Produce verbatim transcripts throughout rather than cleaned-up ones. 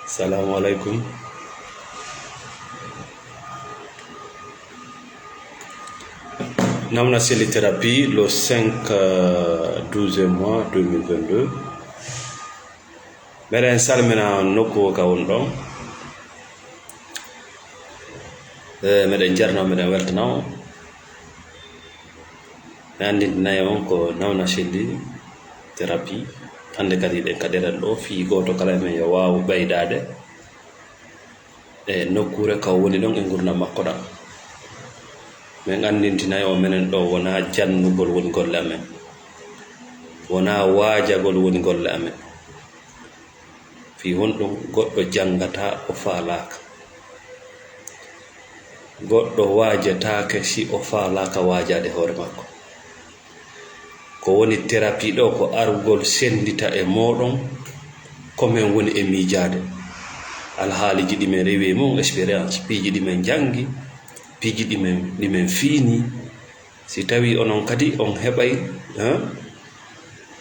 Salamu alaikum. Namna Seli Thérapie, le cinq, euh, douzième mois deux mille vingt-deux. Meɗen salmina nokku ka woni ɗon. Eh, meɗen jarna, meɗen weltana on. Mi anndintinay on ko Namna Seli Thérapie. Hannde kadi ɗen kaɗeral ɗo, fii gooto kala e men yo waawu ɓeydaade e nokkuure ka o woni ɗon e ngurndan makko ɗan. Min anndintinay on, menen ɗo wonaa jannugol woni golle amen, wonaa waajagol woni golle amen. Fii honɗun goɗɗo janngataa o faalaaka? Goɗɗo waajataake si o faalaaka waajaade hoore makko. Ko woni thérapie ɗo ko arugol senndita e mooɗon ko men woni e miijaade. Alhaaliiji ɗi men rewi e mun, expérience, piiji ɗi men janngi, piiji ɗi men, ɗi men fiini. Si tawii onon kadi on heɓay, hein,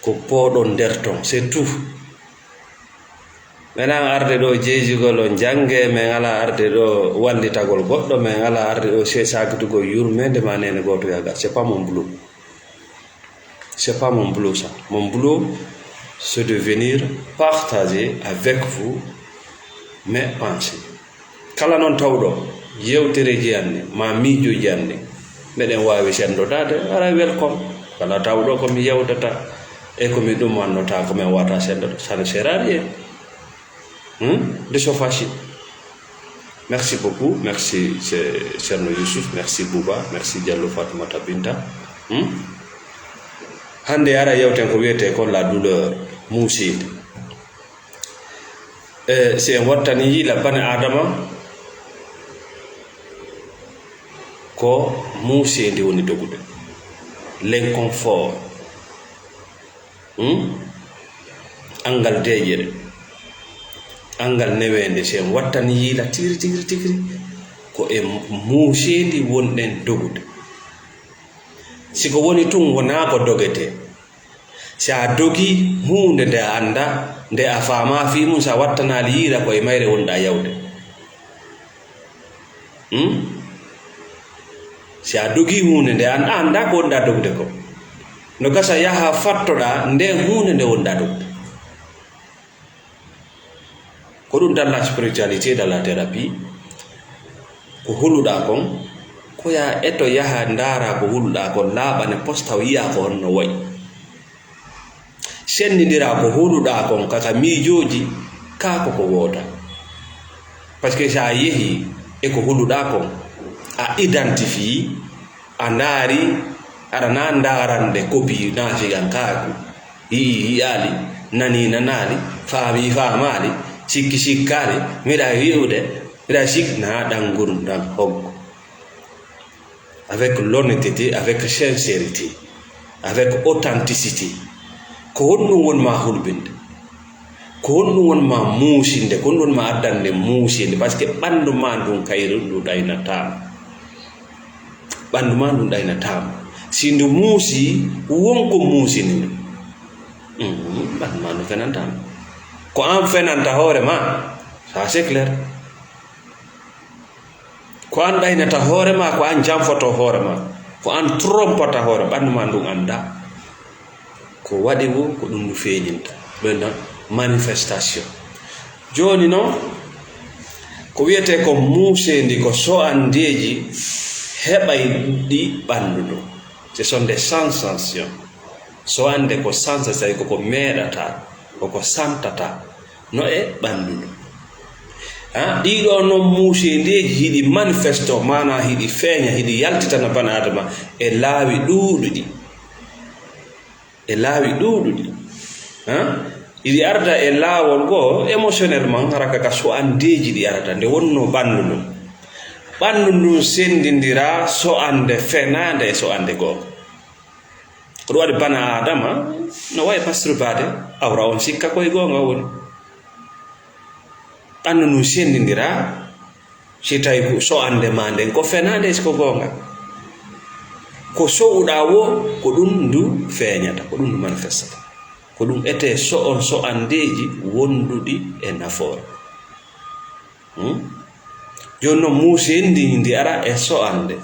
ko pooɗon nder ton, c'est tout. Men alaa arde ɗo jeejugol on jannge, men alaa arde ɗo wallitagol goɗɗo, men alaa arde ɗo se-, saakitugol yurmeende ma neene gootoyaagal. C'est pas mon boulot. C'est pas mon boulot, ça. Mon boulot, c'est de venir partager avec vous mes pensées. Kala non tawɗo yewtereeji an ɗin, maa miijooji an ɗin, meɗen waawi senndodaade, haray welcome. Kala tawɗo ko mi yewtata e ko mi ɗumannotaa, ko men wata senndoda, ça ne sert à rien. Hmm? De ce façon. Merci beaucoup. Merci, c'est Cerno Youssouf. Merci, Bouba. Merci, Diallo Fatoumata Binta. Hmm? Hannde ara yewten ko wiyetee ko la douleur, muuseende. E, si en wattanii yiila bane Aadama, ko muuseendi woni dogude. L'inconfort. Hmm? Anngal deeƴere. Anngal neweende. Si en wattanii yiila tigiri, tigiri, tigiri, ko e muuseendi wonɗen dogude. Si ko woni tun, wonaa ko dogetee. Si a dogii huunde nde a anndaa, nde a faamaa fii mun, si a wattanaali yiila, ko e mayre wonɗaa yawde. Hmm? Si a dogii huunde nde an-, a anndaa ko wonɗaa dogde ko, no gasa yaha fattoɗaa nden huunde nde wonɗaa dogde. Ko ɗum dans la spiritualité, dans la thérapie. Ko huluɗaa kon, ko yaa eto yaha ndaara ko huluɗaa kon, laaɓa ne posta o yi'a ko honno wayi. Senndindiraa ko huluɗaa kon kaka miijooji kaa ko ko woota. Parce que si a yehii e ko huluɗaa kon, a identifie, a ndaari, aɗa na ndaarande kopi naafigankaaku, yii yi'aali, nanii nanaali, faami faamaali, sikki sikkaali, miɗa wi'ude, miɗa sik-, na ɗan ngurndan hoggo. Avec l'honnêteté, avec sincérité, avec authenticité. Ko honɗum woni ma hulɓinde? Ko honɗum woni ma muusinde? Ko honɗum woni ma addande muusinde? Parce que ɓanndu ma ndun kayru ndu ɗaynataama. Ɓanndu ma ndun ɗaynataama. Si ndu muusi, won ko muusini ndu. Mhm, ɓanndu ma ndun fenantaama. Ko an fenanta hoore ma. Ça, c'est clair. Ko an ɗaynata hoore ma, ko an janfoto hoore ma, ko an trompata hoore, ɓanndu ma ndun anndaa. Ko waɗi wo, ko ɗum ndu feeñinta. Maintenant, manifestation. Jooni non, ko wiyetee ko muuseendi, ko so'andeeji heɓayɗi ɓanndu ndun. Ce sont des sensations. So'ande ko sensation, tawi ko ko meeɗata, ko ko santata. No e ɓanndu ndu. Ha, ɗiɗo non muuseendeeji hiɗi manifesto, maanaa hiɗi feeña, hiɗi yaltitana bana Adama e laawi ɗuuɗuɗi. E laawi ɗuuɗuɗi. Ha? Hiɗi arda e laawol goo émotionnellement, hara ka, ka so'andeeji ɗi arata, nde wonnoo ɓanndu ndun. Ɓanndu ndun senndindiraa so'ande fenaande e so'ande goonga. Ko ɗum waɗi bana Aadama no wayi masturbaade, awra on sikka ko e goonga woni. Ɓanndu ndun senndindiraa, si tawi ko so'ande ma nden ko fenaande, si ko goonga. Ko so'uɗaa wo, ko ɗum ndu feeñata, ko ɗum ndu manifestata. Ko ɗum etee so'on so'andeeji wonduɗi e nafoore. Hmm? Jooni noon, muuseende ndi ara e so'ande.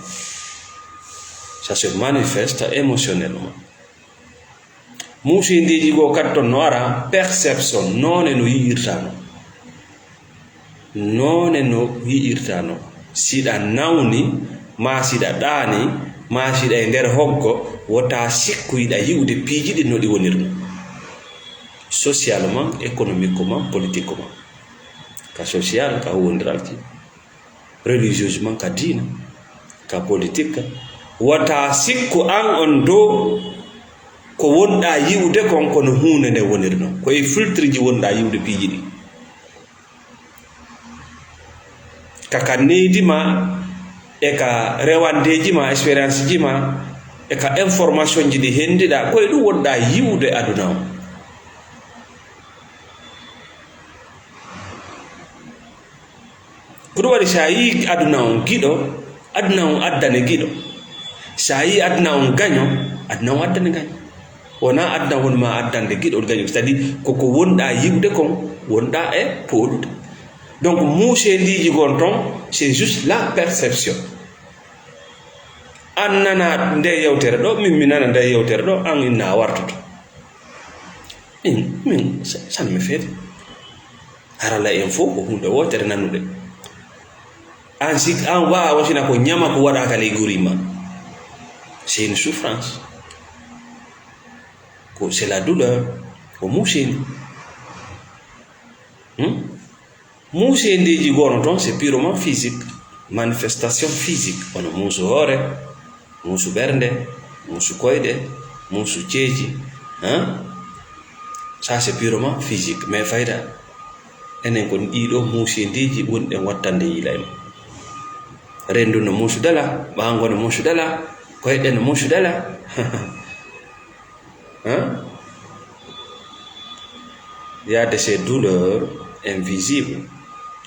Ça se manifeste émotionnellement. Muuseendeeji goo kadi toon no ara perception, noone no yi'irta non. Noone no yi'irta non. Si ɗa nawni, maa si ɗa ɗaani, maa si ɗa e nder hoggo, wota sikku yiɗa yi'ude piiji ɗin no ɗi wonirno. Socialement, économiquement, politiquement. Ka social, ka huwondiralji. Religieusement, ka diina, ka politique, ka. Wota sikku an on dow ko wonɗa yi'ude kon, kono huunde nde wonirno. Ko e filtreji wonɗa yi'ude piiji ɗi. Ka, ka neydi ma, e ka rewandeeji ma, expérience ji ma, e ka information ji ɗi hendiɗa, ko e ɗum wonɗa yi'ude aduna on. Ko ɗum waɗi, si a yii aduna on giɗo, aduna on addane giɗo. Si a yii aduna on gaño, aduna on addane gaño. Wona aduna woni ma addande giɗo gaño, c'est-à-dire ko ko wonɗa yi'ude kon, wonɗa e pooɗude. Donc, muuseendiiji gon ton, c'est juste la perception. An nana nde yewtere ɗo, min mi nana nde yewtere ɗo, an inna a wartoto. Min, min, ça, ça ne me fait. Harala en fof ko huunde wootere nanude. An sik, an waawa wasina ko ñama ko waɗaaka ley guri ma. C'est une souffrance. Ko, c'est la douleur. Ko muuseeni. Hmm? Muuseendiiji goo no ton, c'est purement physique. Manifestation physique. Kono muusu hoore, muusu ɓernde, muusu koyɗe, muusu ceeji. Hein? Ça, c'est purement physique. Mais fayda, enen ko ɗii ɗoo muuseendiiji woni ɗen wattande yiila e ma. Renndu no muusu dala, ɓaango no muusu dala, koyɗe no muusu dala. Hein? Il y a de ces douleurs invisibles,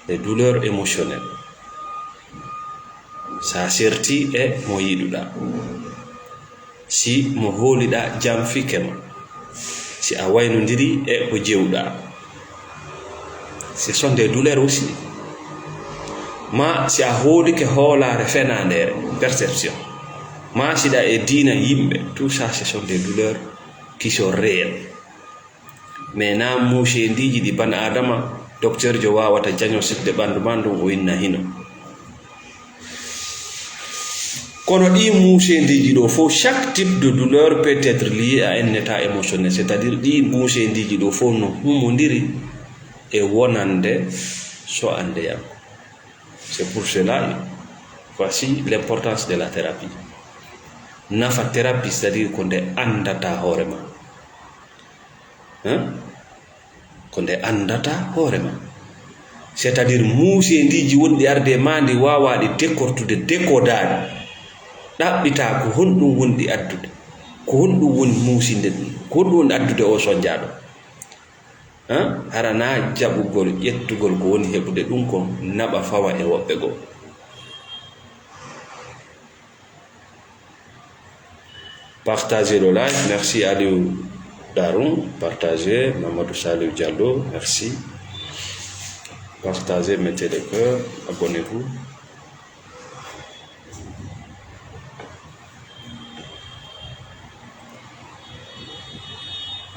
des douleurs émotionnelles. Sa serti e mo yiɗuɗa, si mo hooliɗa janfike ma, si a waynodiri e ko jewɗa, ce sont des douleurs aussi. Ma si a hoolike hoolaare fenaandeere, perception, ma siɗa e diina yimɓe, tout ça, ce sont des douleurs qui sont réelles. Mais na muuseendiiji ɗi bana Adama, docteur jo waawata jañositde ɓanndu ma ndun, o inna hino. Kono ɗii muuseendiiji ɗo fof, chaque type de douleur peut être lié à un état émotionnel, c'est-à-dire ɗii muuseendiiji ɗo fof no humondiri e wonande so'andeyanko. C'est pour cela, voici l'importance de la thérapie. Nafa thérapie, c'est-à-dire ko nde anndata hoore ma. Hein? Ko nde anndata hoore ma. C'est-à-dire muuseendiiji wonɗi arde e ma ndi waawa ɗi décortude, décodaade. Ɗaɓɓita ko honɗum wonɗi addude. Ko honɗum woni muusinde ɗum. Ko honɗum woni addude o sonjaaɗo. Hein? Hara na jaɓugol, ƴettugol ko woni heɓude ɗum kon naɓa fawa e woɓɓe goo. Partagez le live. Merci Aliou Daroum. Partagez. Mamadou Saliou Diallo. Merci. Partagez, mettez le cœur. Abonnez-vous.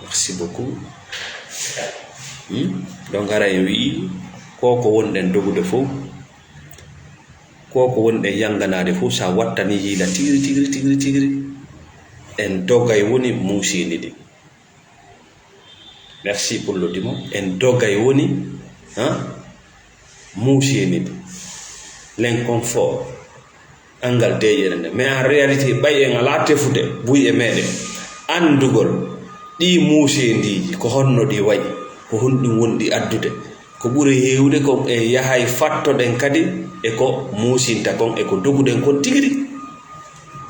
Merci beaucoup. Hmm? Donc, ara en wi'i, ko ko wonɗen dogude fof, ko ko wonɗen yanganaade fof, sa wattani yiila tigiri, tigiri, tigiri, tigiri, en dogay woni muusiini ɗi. Merci pour le dimo. En dogay woni, hein, muusiini ɗi. L'inconfort. Anngal deeƴere nde. Mais en réalité, ɓay en alaa tefude buy e meeɗen anndugol ɗii muuseendiiji, ko honno ɗi wayi, ko honɗum wonɗi addude. Ko ɓuri heewde ko en yahay fattoɗen kadi e ko muusinta kon, e ko doguɗen kon tigi rigi.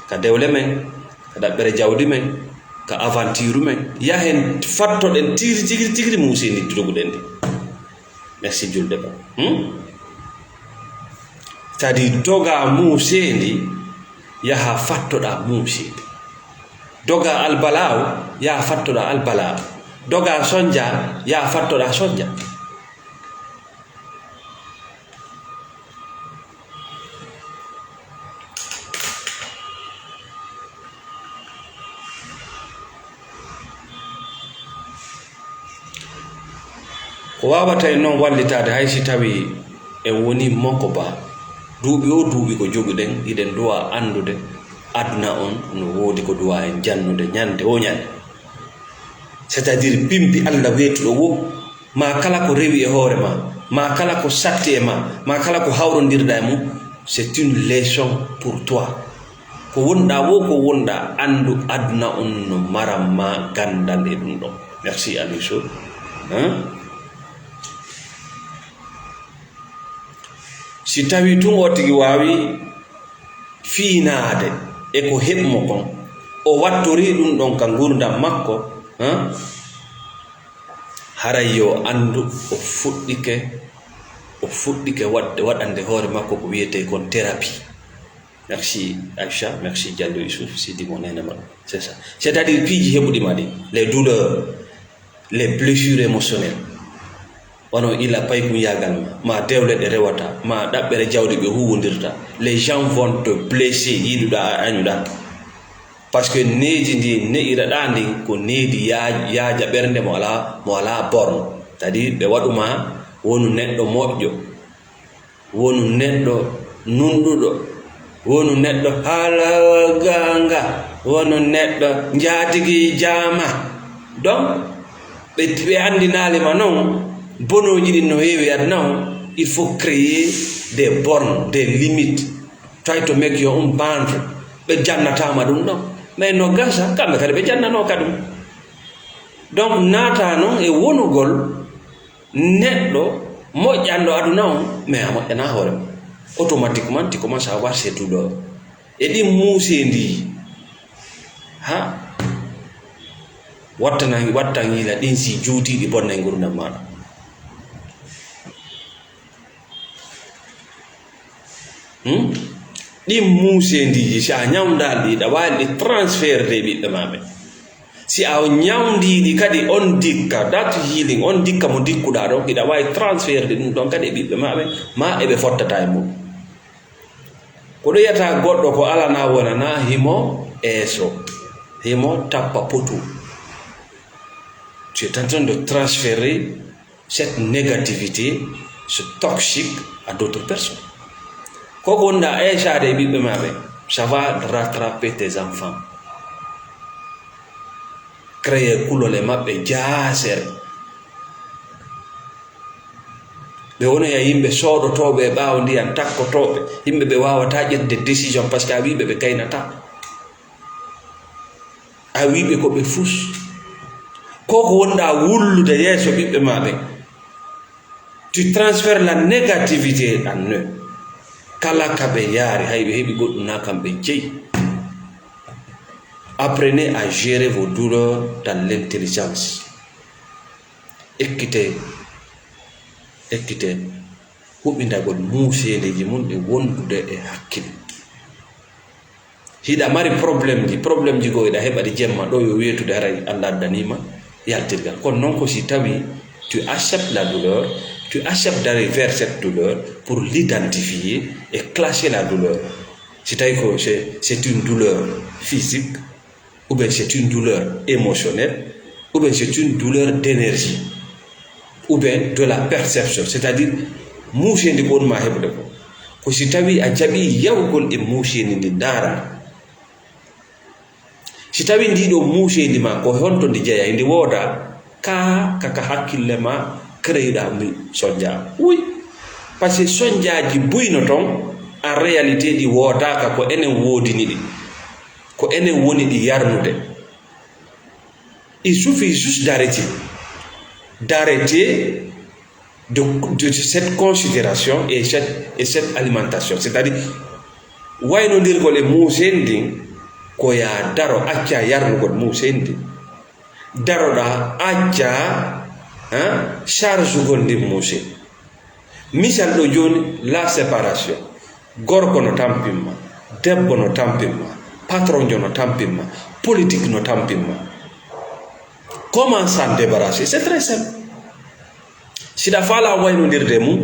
Ka dewle men, ka ɗaɓɓere jawdi men, ka aventure men, yahen fattoɗen tigi rigi, tigi rigi, tigi rigi muuseendiiji doguɗen ɗi. Merci julde ba. Hmm? C'est-à-dire, doga muuseendi, yaha fattoɗa muuseendi. Doga albalaawo, yaha fattoɗa albalaawo. Doga sonja, ya fattoɗa sonja. Ko waawata en noon wallitaade, hay si tawii en wonii moko ba, duuɓi o duuɓi ko joguɗen, hiɗen duwa anndude aduna on no woodi ko duwa en jannude ñande o ñande. C'est-à-dire, bimbi Allah weetuɗo wo, ma kala ko rewi e hoore ma, ma kala ko satti e ma, ma kala ko hawrondirɗa e mum, c'est une leçon pour toi. Ko wonɗa wo, ko wonɗa, anndu aduna on no maran ma ganndal e ɗum ɗon. Merci, Aliou Sow. Hein? Si tawi tun o tigi waawi fiinaade e ko heɓ mo kon, o wattori ɗum ɗon ka ngurdam makko, hein? Haray yo anndu o fuɗɗike, o fuɗɗike waɗde, waɗande hoore makko ko wiyetee kon thérapie. Merci Aïcha, merci Diallo Youssouf, Sidi mo nene ma. C'est ça. C'est-à-dire piiji heɓuɗi ma ɗi, les douleurs, les blessures émotionnelles. Wano ila paykunyaagal ma, ma dewle ɗe rewata, ma ɗaɓɓere jawdi ɓe huwondirta. Les gens vont te blesser, yiɗuɗa a añuɗa. Parce que needi ndi ne'iraɗa ndin ko needi yaa-, yaaja ɓernde mo alaa, mo alaa borno. C'est-à-dire ɓe waɗu ma wonu neɗɗo moƴƴo, wonu neɗɗo nunɗuɗo, wonu neɗɗo halaganga, wonu neɗɗo njaatigi jaama. Donc, ɓe, ɓe anndinaali ma noon, bonooji ɗin no heewi aduna on, il faut créer des bornes, des limites. Try to make your own boundary. Ɓe jannataama ɗum ɗon. Mais no gasa, kamɓe kadi ɓe jannanoo ka ɗum. Donc, naata noon e wonugol neɗɗo moƴƴanɗo aduna on, mais a moƴƴanaa hoore ma. Automatiquement, tu commences à avoir ces douleurs. E ɗin muuseendi, ha, wattan, wattan yila ɗin si juutiiɗi bonnay ngurdam maaɗa. Hmm? Ɗin muuseendiiji, si a ñawndaali ɗi, ɗa waawi ɗi transferde e ɓiɓɓe maa ɓen. Si a ñawndii ɗi kadi, on dikka, that healing, on dikka mo dikkuɗaa ɗon, hiɗa waawi transferde ɗum ɗon kadi e ɓiɓɓe maa ɓen, maa eɓe fottata e mum. Ko ɗo yiyata goɗɗo ko alanaa wonanaa, himo eeso, himo tappa potu. Tu es en train de transférer cette négativité, ce toxique à d'autres personnes. Ko wonɗa eesaade e ɓiɓɓe maa ɓe, ça va rattraper tes enfants. Créer kulol e maɓɓe jaasere. Ɓe wonoya yimɓe sooɗotooɓe e ɓaawo ndiyan, takkotooɓe. Yimɓe ɓe waawataa ƴetde décision parce que a wii ɓe ɓe gaynataa. A wii ɓe ko ɓe fus. Ko ko wonɗa wullude yeeso ɓiɓɓe maa ɓen. Tu transfères la négativité en eux. Kala ka ɓe yaari, hay ɓe heɓi goɗɗum na kamɓe jeyi. Apprenez à gérer vos douleurs dans l'intelligence. Ekkite, ekkite huɓindagol muuseendeeji mum e wondude e hakkil. Hiɗa mari problème ji, problème ji goo hiɗa heɓa ɗi jemma, ɗo yo weetude haray Allah addanii ma yaltirgal. Kono noon ko si tawi tu acceptes la douleur, tu acceptes d'aller vers cette douleur pour l'identifier et classer la douleur. Si tawi ko c'est, c'est une douleur physique, ou bien c'est une douleur émotionnelle, ou bien c'est une douleur d'énergie, ou bien de la perception, c'est-à-dire muuseendi ko woni ma heɓude ko. Ko si tawi a jaɓi yahugol e muuseendi ndi ndaara. Si tawi ndi ɗo muuseendi ma ko honto ndi jeya, ndi wooda ka, ka, ka hakkille ma, créeɗa mi sonja. Oui, parce que sonjaaji buyno ton, en réalité ɗi woodaaka, ko enen woodini ɗi. Ko enen woni ɗi yarnude. Il suffit juste d'arrêter. D'arrêter de, de cette considération et cette, et cette alimentation. C'est-à-dire, waynondirgol e muusen ndin, ko ya daro, acca yarnugol muusen ndin. Daroɗa, acca, hein, chargugol ndin muusen. Misal ɗo jooni, la séparation. Gorko no tampin ma, debbo no tampin ma, patronjo no tampin ma, politique no tampin ma. Comment s'en débarrasser? C'est très simple. Si a faala waynondirde mum,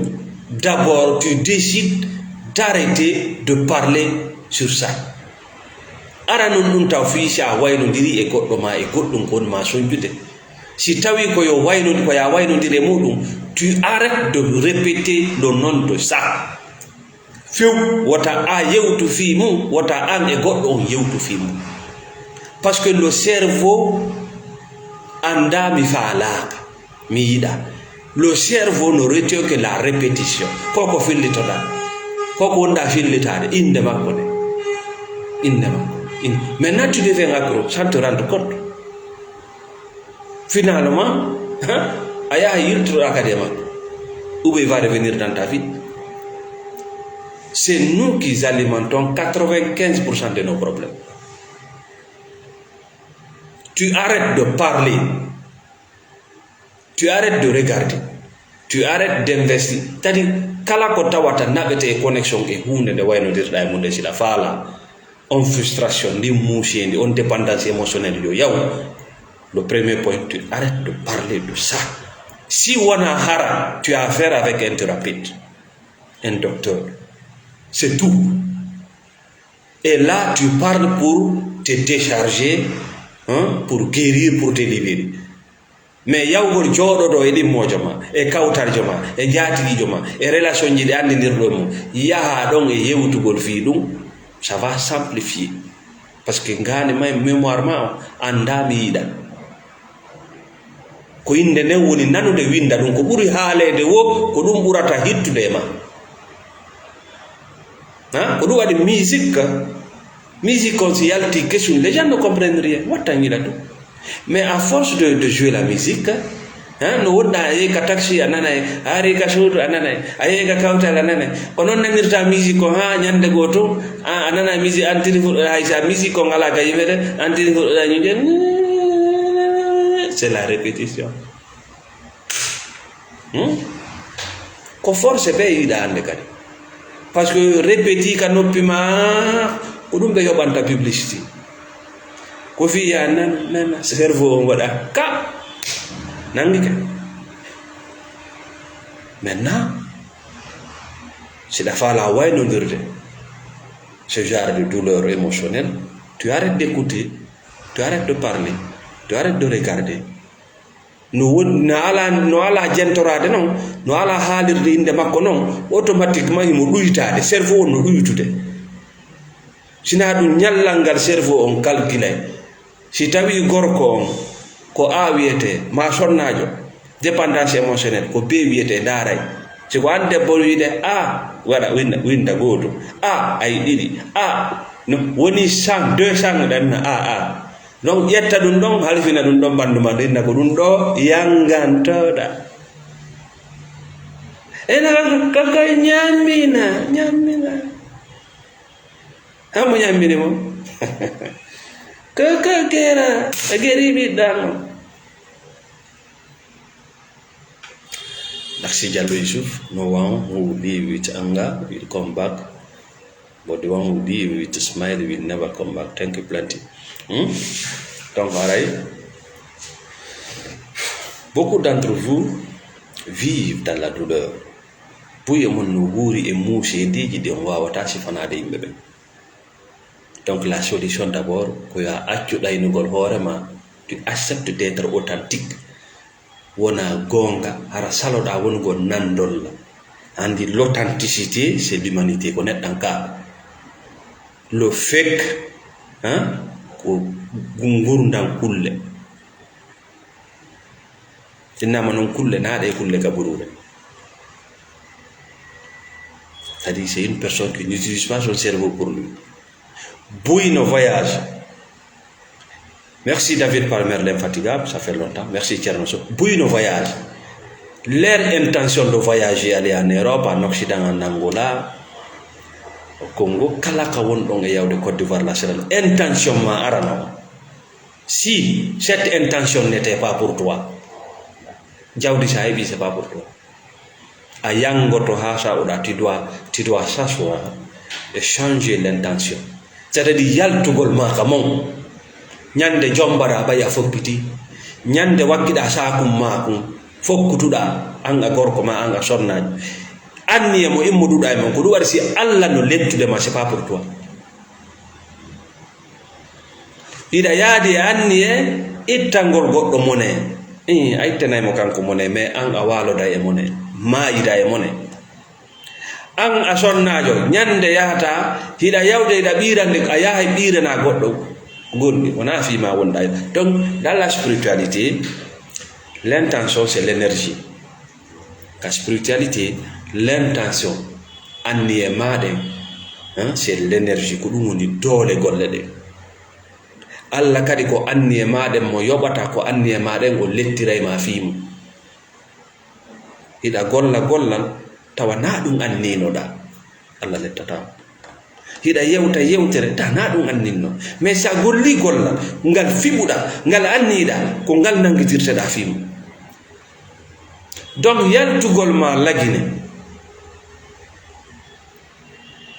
d'abord tu décides d'arrêter de parler sur ça. Ara non ɗum taw fii si a waynondiri e goɗɗo ma e goɗɗum ko woni ma sonjude. Si tawi ko yo wayno, ko ya waynondire muɗum, tu arrêtes de répéter le nom de ça. Few, wota a yewtu fii mum, wota an e goɗɗo on yewtu fii mum. Parce que le cerveau annda mi faalaaka, mi yiɗa. Le cerveau ne retient que la répétition. Koko fillitoɗa, koko wonɗa fillitaade, innde makko nde. Innde makko. In-, maintenant tu deviens accro sans te rendre compte. Finalement, hein, a yaha yiltoɗa kadi e makko. Ou bien il va revenir dans ta vie. C'est nous qui alimentons quatre-vingt-quinze pour cent de nos problèmes. Tu arrêtes de parler. Tu arrêtes de regarder. Tu arrêtes d'investir. C'est-à-dire, kala ko tawata naɓete e connexion e huunde nde waynodirɗa e mum nde, si a faala on frustration, ndin muuseendi, on dépendance émotionnelle yo yaw. Le premier point, tu arrêtes de parler de ça. Si wona hara, tu as affaire avec un thérapeute, un docteur. C'est tout. Et là, tu parles pour te décharger, hein, pour guérir, pour te libérer. Mais yawgol jooɗoɗo e ɗimmoojo ma, e kawtarjo ma, e njaatigiijo ma, e relation ji ɗi anndidirɗo e mum, yaha ɗon e yewtugol fii ɗum, ça va simplifier. Parce que ngaani may mémoire ma o annda mi yiɗa. Ko innde nden woni nanude winnda ɗum, ko ɓuri haaleede wo, ko ɗum ɓurata hittude e ma. Ha? Ko ɗum waɗi musique ka. Musique on si yalti kesum, les gens ne comprennent rien. Watta ngiɗa ɗum. Mais à force de, de jouer la musique, hein, no wonɗa a yehi ka taxi a nanay, a ari ka suudu a nanay, a yehi ka kawtal a nanay. Ko noon nanirta musique ko ha ñande goo tun, a, a nana musique an tini fuɗɗoɗa hay sa musique on ala ka yimɓe de, an tini fuɗɗoɗa ñuƴe. C'est la répétition. Hmm? Ko forcé ɓe yiɗa hannde kadi. Parce que répéti ka noppi ma, ko ɗum ɓe yoɓanta publicité. Ko fii ya nan, nan, cerveau on waɗa ka, nangi ka. Maintenant, si a faala waynondirde ce genre de douleur émotionnelle, tu arrêtes d'écouter, tu arrêtes de parler, tu arrêtes de regarder. No won-, no ala, no ala jentoraade non, no ala haalirde innde makko non, automatiquement himo ɗuytaade, cerveau on no ɗuytude. Sina ɗum ñallal ngal cerveau on calculay. Si tawi gorko on ko A wiyete, ma sonnaajo, dépendance émotionnelle, ko B wiyete, ndaaray. Si ko an debbo wiide A, waɗa winda, winda gooto. A, ay ɗiɗi. A, no, woni cent, deux cent ɗan na A, A. Donc, ƴetta ɗum ɗon, halfina ɗum ɗon ɓanndu ma, ɗinna ko ɗum ɗo yanngantoɗa. Ena koko ñammina, ñammina. Hamo ñammini mo. Koko gera, a geri ɓiɗɗa mo. Merci Diallo Yusuf. No one who live with anger will come back. But the one who live with smile will never come back. Thank you plenty. Hmm? Donc, aray, beaucoup d'entre vous vivent dans la douleur. Buy e mon no wuuri e muusi e ndiiji ɗi on waawata sifanaade yimɓe ɓen. Donc, la solution d'abord, ko yo a accu ɗaynugol hoore ma, tu acceptes d'être authentique. Wona goonga, hara saloɗa wonugol nandolla. Andi, l'authenticité, c'est l'humanité, ko neɗɗankaaɓe. Le fake, hein, ko gu-, ngurndam kulle. Innama noon kulle, naaɗe e kulle gaburuure. C'est-à-dire, c'est une personne qui n'utilise pas son cerveau pour lui. Buy no voyage. Merci David Palmer, l'infatigable, ça fait longtemps. Merci Thierno Sow. Buy no voyage. Leur intention de voyager, aller en Europe, en Occident, en Angola, au Congo, kala ka won ɗon e yawde Côte d'Ivoire, la Sierra Leone. Intention ma arano. Si cette intention n'était pas pour toi, jawdi sa heɓi, c'est pas pour toi. A yanngoto haa saɗɗa, tu dois, tu dois s'asseoir et changer l'intention. C'est-à-dire yaltugol ma ka mon. Ñande jombara ɓay a foppiti. Ñande wakkiɗaa saakum maa kun, fokkutuɗaa, an a gorko maa, an a sonnaajo. Anniye mo immuduɗaa e mon, ko ɗum waɗi si Allah no lettude ma, c'est pas pour toi. Hiɗa yaadi e anniye ittangol goɗɗo mone. Ii, a ittanay mo kanko mone, mais an a waaloday e mone, maayida e mone. An a sonnaajo, ñande yahata, hiɗa yawde, hiɗa ɓiirande, a yahay ɓiirana goɗɗo gonɗi, wonaa fii ma wonɗa. Donc, dans la spiritualité, l'intention, c'est l'énergie. Ka spiritualité, l'intention, anniye maa ɗen, hein, c'est l'énergie, ko ɗum woni doole golle ɗen. Allah kadi ko anniye maa ɗen mo yoɓata, ko anniye maa ɗen o lettiray ma fii mum. Hiɗa golla gollal, tawa naa ɗum anniynoɗaa, Allah lettataa ma. Hiɗa yewta yewtere, tawa naa ɗum anninno. Mais si a gollii gollal, ngal fiɓuɗaa, ngal anniyiɗaa, ko ngal nanngitirteɗaa fii mum. Donc, yaltugol maa Lagine,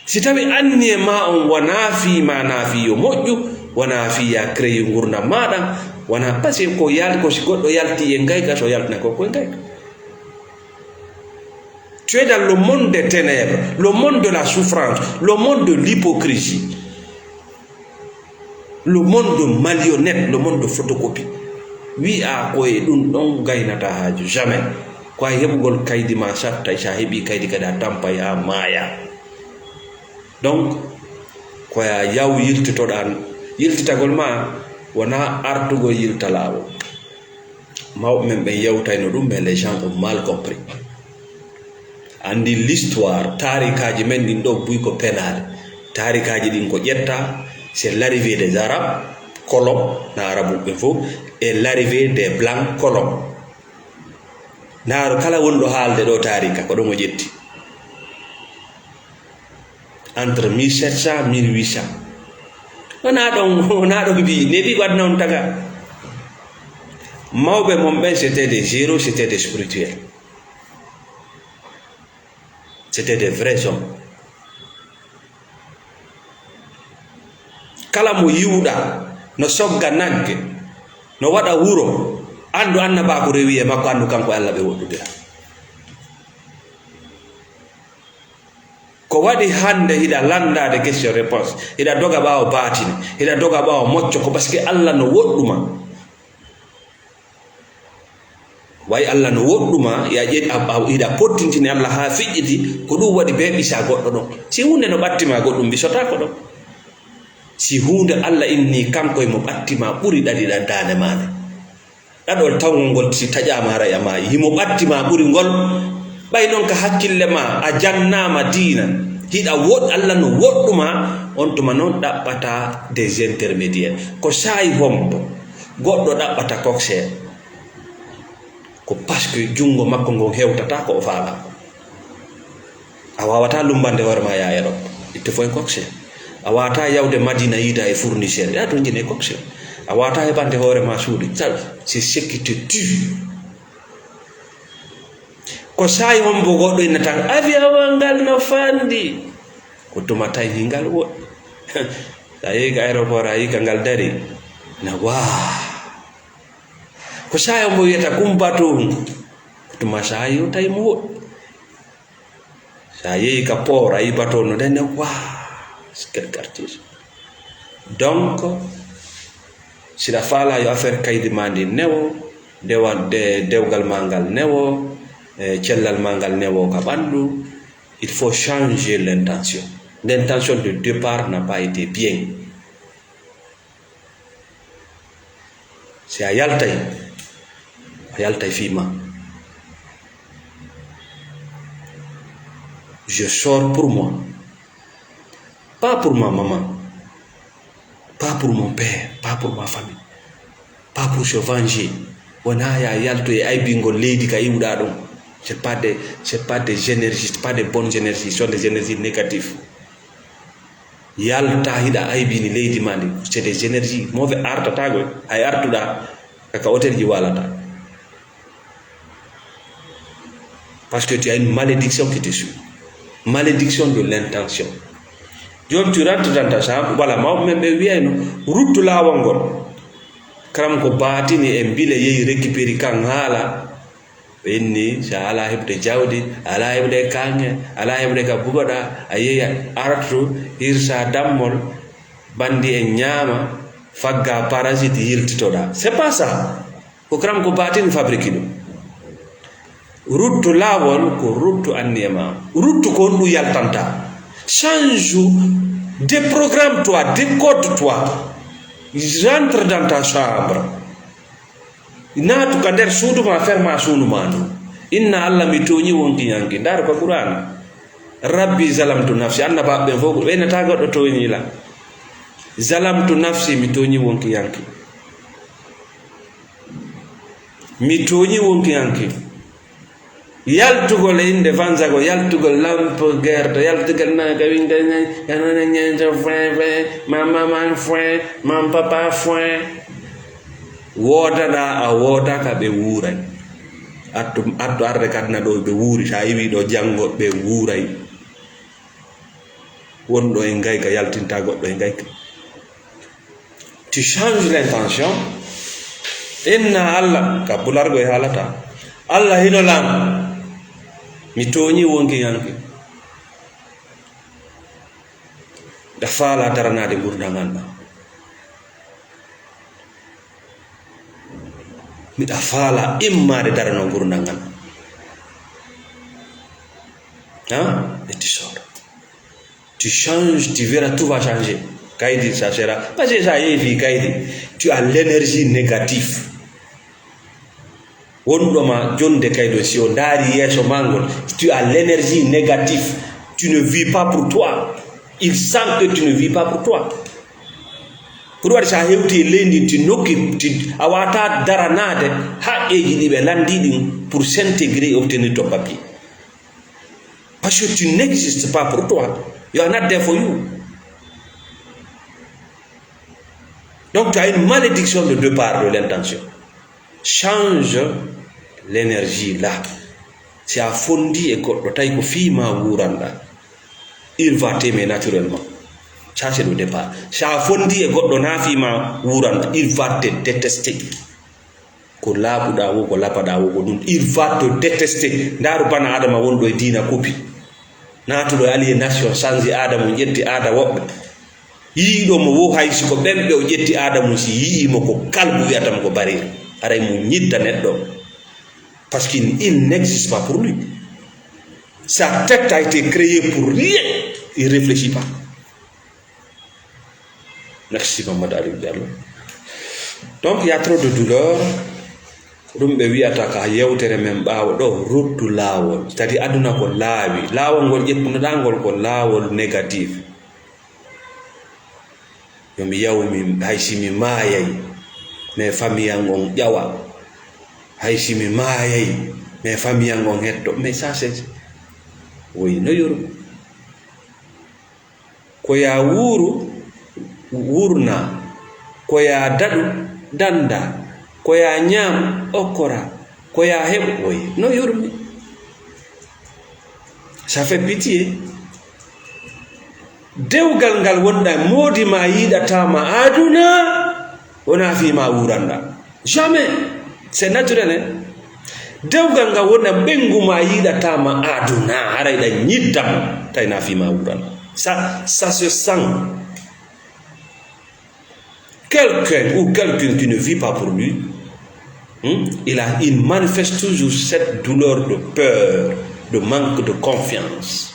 si tawi anniye maa on wonaa fii maa, naa fii yo moƴƴu, wonaa fii ya créer ngurndan maa ɗan, wonaa, parce que ko yal-, ko si goɗɗo yaltii e ngayka, so yaltina ko ko e ngayka. Tu es dans le monde des ténèbres, le monde de la souffrance, le monde de l'hypocrisie, le monde de marionnette, le monde de photocopie. Wi'a ko e ɗum ɗon gaynata haaju, jamais. Ko a heɓugol kaydi ma sattay, sa heɓi kaydi kadi a tampay ha maaya. Donc, ko ya yaw yiltitoɗaa, yiltitagol ma wonaa artugol yilta laawol. Mawɓe men ɓen yewtayno ɗum, mais les gens ont mal compris. Anndi l'histoire, taarikaaji men ɗin ɗo buy ko penaali. Taarikaaji ɗin ko ƴetta, c'est l'arrivée des Arabes, colons, na Arabuɓe fof, et l'arrivée des Blancs colons. Ndaaru kala wonɗo haalde ɗo taarika, ko ɗon o ƴetti. Entre mille sept cents, mille huit cents. Wonaa ɗon, wonaa ɗon mbiyi, ne mbiyi ko aduna on taga. Mawɓe mon ɓen, c'était des héros, c'était des spirituels. C'était des vrais hommes. Kala mo yi'uɗaa no sogga nagge, no waɗa wuro, anndu annabaaku rewi e makko, anndu kanko e Allah ɓe woɗɗondira. Ko waɗi hannde hiɗa lanndaade question réponse, hiɗa doga ɓaawo baatine, hiɗa doga ɓaawo mocco, ko parce que Allah no woɗɗu ma. Way Allah no woɗɗu ma, ya ƴe-, a, a, hiɗa pottintini Allah haa fiƴƴiti, ko ɗum waɗi bee ɓisa goɗɗo ɗon. Si huunde no ɓatti ma goɗɗum, mbisotaako ɗon. Si huunde Allah inni kanko e mo ɓatti ma ɓuri ɗaɗi ɗa daande maa nde. Ɗaɗol tawngol ngol si taƴaama haray a maayi. Himo ɓatti ma ɓuri ngol. Ɓay non ka hakkille ma a jannaama diina. Hiɗa woɗ-, Allah no woɗɗu ma, on tuma non ɗaɓɓata des intermédiaires. Ko saa'i hombo goɗɗo ɗaɓɓata coxeur? Ko parce que junngo makko ngon hewtataa ko o faalaa kon. A waawataa lummbande hoore maa yaa Europe, itte fof e coxeur. A waawataa yawde Madina yiida e fournisseur, yaa toon jine coxeur. A waawataa heɓande hoore maa suudu, ça, c'est ce qui te tue. Ko saa'i hombo goɗɗo inna tan, "Avion ngal no fanɗi." Ko tuma tawi ngal woɗɗi. So a yehi ka aéroport, a yii ka ngal dari, na waa. Ko saa'i hombo wiyata kum bateau ngu. Ko tuma saa'i o tawi mo woɗɗi. So a yehi ka port, a yii bateau no dende, waa, quel quartier. Donc, si ɗa faala yo affaire kaydi ma ndi newo, dewa-, de-, dewgal ma ngal newo, e cellal ma ngal newo ka ɓandu, il faut changer l'intention. L'intention de départ n'a pas été bien. Si a yaltay, a yaltay fii ma. Je sors pour moi. Pas pour ma maman. Pas pour mon père. Pas pour ma famille. Pas pour se venger. Wonaa ya yaltu e aybingol leydi ka iwɗa ɗum. C'est pas des, c'est pas des énergies, c'est pas des bonnes énergies, ce sont des énergies négatives. Yalta hiɗa aybini leydi ma ndi, c'est des énergies mauvais artata koy, hay artuɗa kaka hôtel ji walata. Parce que tu as une malédiction qui te suit. Malédiction de l'intention. Joni tu rentres dans ta chambre, wala mawɓe men ɓe wiyayno, ruttu laawol ngol. Karam ko baatini e mbile yehi récupérer kan haala. Ɓe inni, so a alaa heɓde jawdi, a alaa heɓde kaŋŋe, a alaa heɓde ka bugoɗaa, a yehi a artu, hirsa dammol, bandi en ñaama, fagga parasite, yiltitoɗaa. C'est pas ça. Ko karam ko baatini fabrique ɗum. Ruttu laawol ko ruttu anniya ma. Ruttu ko honɗum yaltanta. Change, déprogramme-toi, décode-toi. Rentre dans ta chambre. Naatu ka nder suudu ma, ferma suudu ma ndu. Inna Allah mi tooñi wonkiyanke. Ndaar ko Qur'aana. Rabbi zalamtu nafsi. Annabaaɓe ɓen fof, ɓe nata goɗɗo tooñi la. Zalamtu nafsi, mi tooñi wonkiyanke. Mi tooñi wonkiyanke. Yaltugol e innde fanzago, yaltugol lampe gerte, yaltugol naka winga, yanana ñeño fwe fwe, ma maman fwe, ma papa fwe. Woodaɗaa a woodaaka ɓe wuuray. Attu, attu arde kadna ɗo ɓe wuuri, so a iwi ɗo janngo ɓe wuuray. Wonɗo e ngayka yaltinta goɗɗo e ngayka. Tu changes l'intention. Inna Allah, ka pulargo e haalata. Allah hino lan. Mi tooñi wonki yanki. Da faala daranaade ngurndan Allah. Miɗa faala immaade darano ngurndan ngal. Hein? Et tu sors. Tu changes, tu verras, tout va changer. Kaydi, ça sera. Parce que ça y est, vie, Kaydi. Tu as l'énergie négative. Wonɗo ma jonde Kaydi, si o ndaari yeeso ma ngol, tu as l'énergie négative. Tu ne vis pas pour toi. Il sent que tu ne vis pas pour toi. Ko ɗum waɗi, so a hewti e leydi ndi, ti nokki, ti a wata daranaade haqqeeji ɗi ɓe lanndi ɗin pour s'intégrer et obtenir ton papier. Parce que tu n'existes pas pour toi. You are not there for you. Donc, tu as une malédiction de départ de l'intention. Change l'énergie là. Si a fondi e goɗɗo, tawi ko fii ma wuuranɗa, il va t'aimer naturellement. Ça, c'est le départ. Si a fondi e goɗɗo na fii ma wuuranɗa, il va te détester. Ko laaɓuɗa wo, ko lapaɗa wo, ko ɗum. Il va te détester. Ndaaru bana Adama wonɗo e diina kupi. Naatuɗo e aliénation, sanzi aada mum, ƴetti aada woɓɓe. Yiiɗo mo wo, hay si ko ɓen ɓe o ƴetti aada mum, si yi'i mo ko kalbu, wi'ata mo ko bareeri. Aray mo ñidda neɗɗo. Parce qu'il il n'existe pas pour lui. Sa tête a été créée pour rien. Il réfléchit pas. Merci, Mamadou Aliou Diallo. Donc, il y a trop de douleur. Ɗum ɓe wi'ata ka yewtere men ɓaawo ɗo, ruttu laawol. C'est-à-dire, aduna ko laawi. Laawol ngol ƴettunoɗaa ngol ko laawol négatif. Yo mi yaw, mi, hay si mi maayay, mais famille an on ƴawa. Hay si mi maayay, mais famille an on hetto. Mais ça, c'est, oui, no yuru. Ko yaa wuuru, wuurnaa. Ko yaa daɗu, danndaa. Ko yaa ñaam, okkoraa. Ko yaa heɓu, oye, no yurmi. Ça fait pitié. Dewgal ngal wonɗaa, moodi ma yiɗataa ma aduna, wonaa fii ma wuuranɗaa. Jamais. C'est naturel, hein? Dewgal ngal wonɗaa, ɓeyngu ma yiɗataa ma aduna, haray ɗa ñidda mo, tawi na fii ma wuuranɗaa. Ça, ça se sent. Quelqu'un ou quelqu'une qui ne vit pas pour lui, hmm, il a, il manifeste toujours cette douleur de peur, de manque de confiance.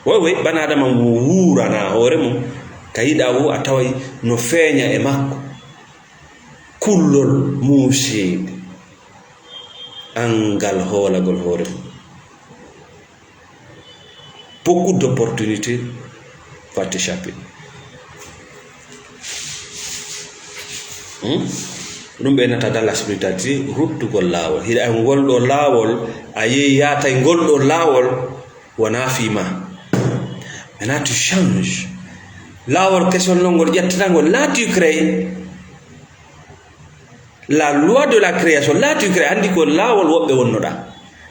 Oui, oui, bana adama ngu wuurana hoore mum, ka yiɗa wo a taway no feeña e makko. Kullol muuseede, anngal hoolagol hoore mum. Beaucoup d'opportunités va t'échapper. Hmm? Ɗum ɓe nata dans la spiritualité, ruttugol laawol. Hiɗa e ngol ɗo laawol, a yehi yaata e ngol ɗo laawol, wona fii ma. Maintenant, tu changes. Laawol kesol non ngol ƴettata ngol, là tu crées. La loi de la création, là tu crées, anndi ko laawol woɓɓe wonnoɗaa.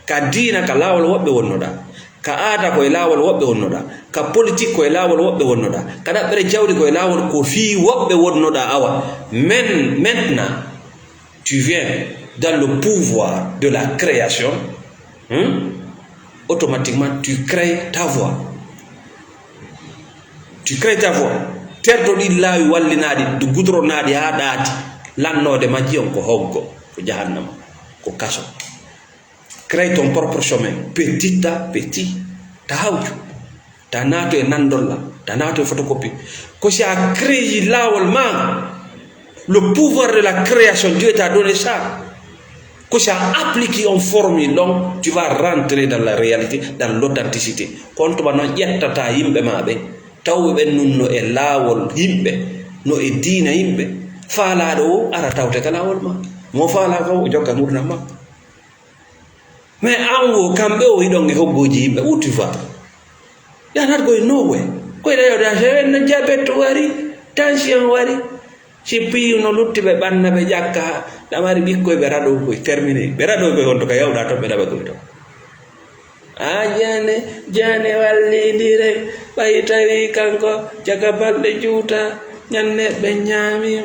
Ka diina, ka laawol woɓɓe wonnoɗaa. Ka aada, ko e laawol woɓɓe wonnoɗaa. Ka politique, ko e laawol woɓɓe wonnoɗaa. Ka ɗaɓɓere jawdi, ko e laawol, ko fii woɓɓe wonnoɗaa. Awa, men, maintenant, Tu viens dans le pouvoir de la création, hein? Automatiquement, tu crées ta voix. Tu crées ta voix. Terɗo ɗi laawi wallinaaɗi, du gudronaaɗi haa ɗaati. Lannoode majji on ko hoggo, ko jahannama, ko kaso. Crée ton propre chemin, petit à petit. Ta hawju, ta naato e nandolla, ta naato e photocopie. Ko si a créé laawol ma, le pouvoir de la création, Dieu t'a donné ça. Ko si a appliqué on formule ɗon, tu vas rentrer dans la réalité, dans l'authenticité. Kono tuma noon ƴettata yimɓe ma ɓe, tawɓe ɓen nun no e laawol yimɓe, no e diina yimɓe. Faalaaɗo o ara tawte ka laawol ma. Mo faalaa kan o jokka ngurndan makko. Mais an wo, kamɓe o hiɗon e hoggooji yimɓe, où tu vas? You are not going nowhere. Koy ɗayo da, se wen no jabet wari, tension wari. Si piyu no lutti ɓe ɓanna ɓe ƴakka, ɗamari ɓikkoy ɓe raɗo koy, terminé. Ɓe raɗo koy on to ka yawɗa to ɓe ɗaɓa koy to. A jane, jane wallidire, ɓay tawi kanko, caka balɗe juuta, ñande ɓe ñaami.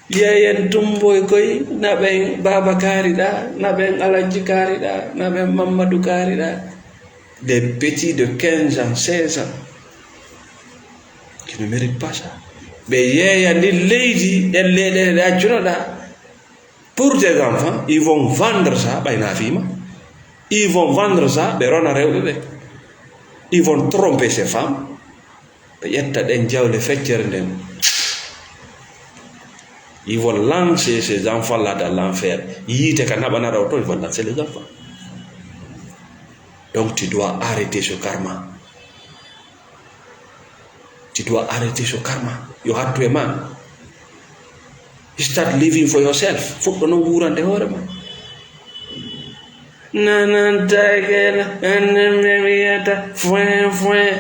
Yeeyen tumboy koy, na ɓen Baaba Kaari ɗa, na ɓen Alajji Kaari ɗa, na ɓen Mammadu Kaari ɗa. Des petits de quinze ans, seize ans, qui ne méritent pas ça. Ɓe yeeya ndin leydi, ɗen leyɗe ɗe accunoɗa. Pour tes enfants, ils vont vendre ça, ɓay na fiima. Ils vont vendre ça, ɓe rona rewɓe ɓe. Ils vont tromper ces femmes. Ɓe ƴetta ɗen jawle feccere nden. Ils vont lancer ces enfants-là dans l'enfer. Yiite ka naɓanara o to, ils vont lancer les enfants. Donc tu dois arrêter ce karma. Tu dois arrêter ce karma. Yo hattu e ma. Start living for yourself. Fuɗɗo non wuurande hoore ma. Nanantagena, annen ɓe wiyata, foin, foin.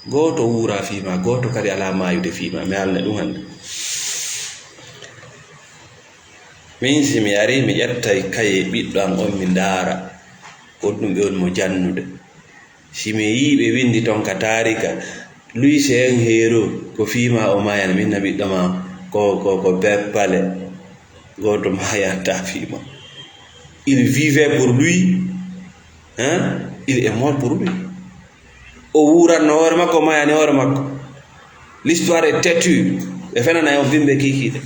Gooto wuura fii ma, gooto kadi alaa maayude fii ma. Mi haalna ɗum hannde. Min, si mi arii, mi ƴettay kaye ɓiɗɗo am on, mi ndaara ko ɗum ɓe woni mo jannude. Si mi yii ɓe winndi ton ka taarika, Louis Céant Hérault, ko fii ma o maayani, min na ɓiɗɗo ma, ko, ko, ko Beppale. Gooto maayantaa fii ma. Il vivait pour lui, hein? Il est mort pour lui. O wuuranno hoore makko, o maayani hoore makko. L'histoire est têtue. Ɓe fenanay on bimbe kiikiiɗe.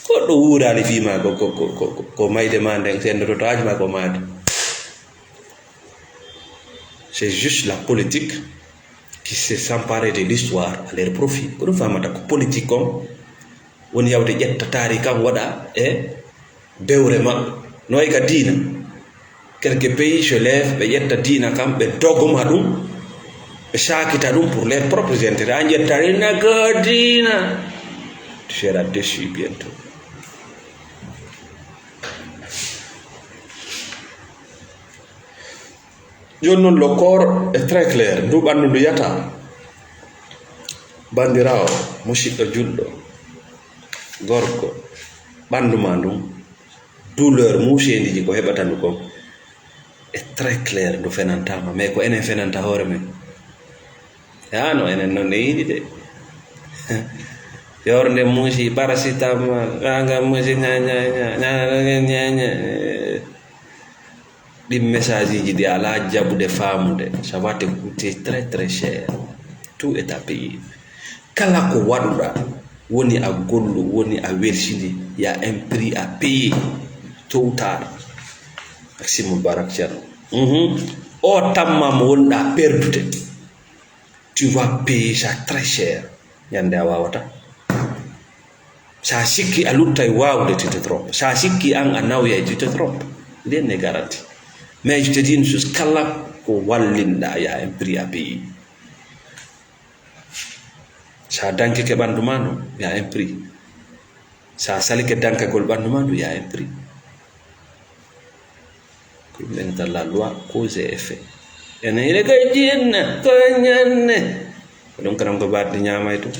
Goɗɗo wuuraali fii ma ko, ko, ko, ko, ko mayde ma nden, sendoto to haaju ma ko maayde. C'est juste la politique qui s'est s'emparer de l'histoire à leur profit. Ko ɗum famata ko politique on woni yawde ƴetta taari kan waɗa e bewre maɓɓe. No way ka diina. Quelques pays se lèvent, ɓe ƴetta diina kan, ɓe dogma ɗum, ɓe saakita ɗum pour leurs propres intérêts. An ƴetta ɗinna ka diina. Tu seras déçu bientôt. Jooni noon, le corps est très clair. Ndu ɓanndu ndu yata. Banndiraawo, musiɗɗo julɗo, gorko, ɓanndu ma ndun, douleur, muuseendiji ko heɓata ndu kon, est très clair, ndu fenantaama. Mais ko enen fenanta hoore men. Yaa no enen noon ne yiɗi de. Yoorde muusi, paracetamol, anga muusi, nya, nya, nya, nya, nya, nya, nya. Ɗin message ji ɗi alaa jaɓude faamude, ça va te coûter très, très cher. Tout est à payer. Kala ko waɗuɗa, woni a gollu, woni a welsini, y a un prix à payer, tôt ou tard. Ak Simon Barak Thierno. Mhm. O tamma mo wonɗa perdude. Tu vas payer ça très cher. Ñande a waawata. Sa sikki a luttay waawde, tu te trompes. Sa sikki an a nawyay, tu te trompes. Rien n'est garanti. Mais je te dis une chose, kala ko wallinɗa, y a un prix à payer. Sa dankike ɓanndu ma ndu, y a un prix. Sa salike dankagol ɓanndu ma ndu, y a un prix. Ko ɗum ɓe nata la loi cause et effet. Ene ine koye jinna, koye ñanne. Ko ɗum kanam ko baatde ñaamay tun.